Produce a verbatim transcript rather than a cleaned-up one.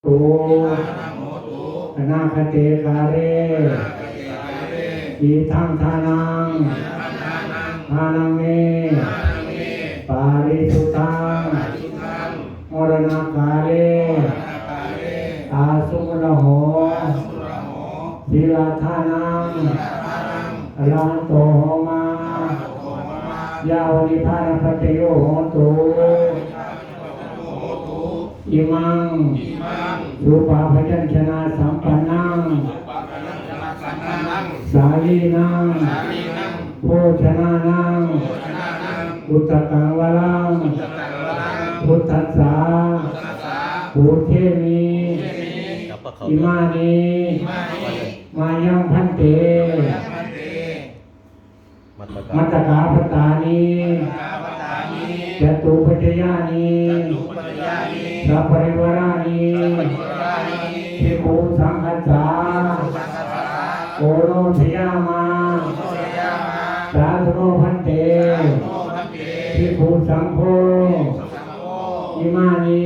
tu anāgate kāle idaṃ dānaṃ dānaṃ me pārisuddhaṃ maraṇakāle āsuṃ varaho sīladānaṃ arahanto homā yāva nibbānapaccayo hotu. Imaṃ supabyañjanasampannaṃ sālīnaṃ bhojanānaṃ utukkaṃ varaṃ buddhassa pūjemi. Imāni mayaṃ bhante matakā pattāni catuppaññāni saparivārāni bhikkhusaṅghassa oṇojayāma. Sādhu no bhante bhikkhusaṅgho. Imāni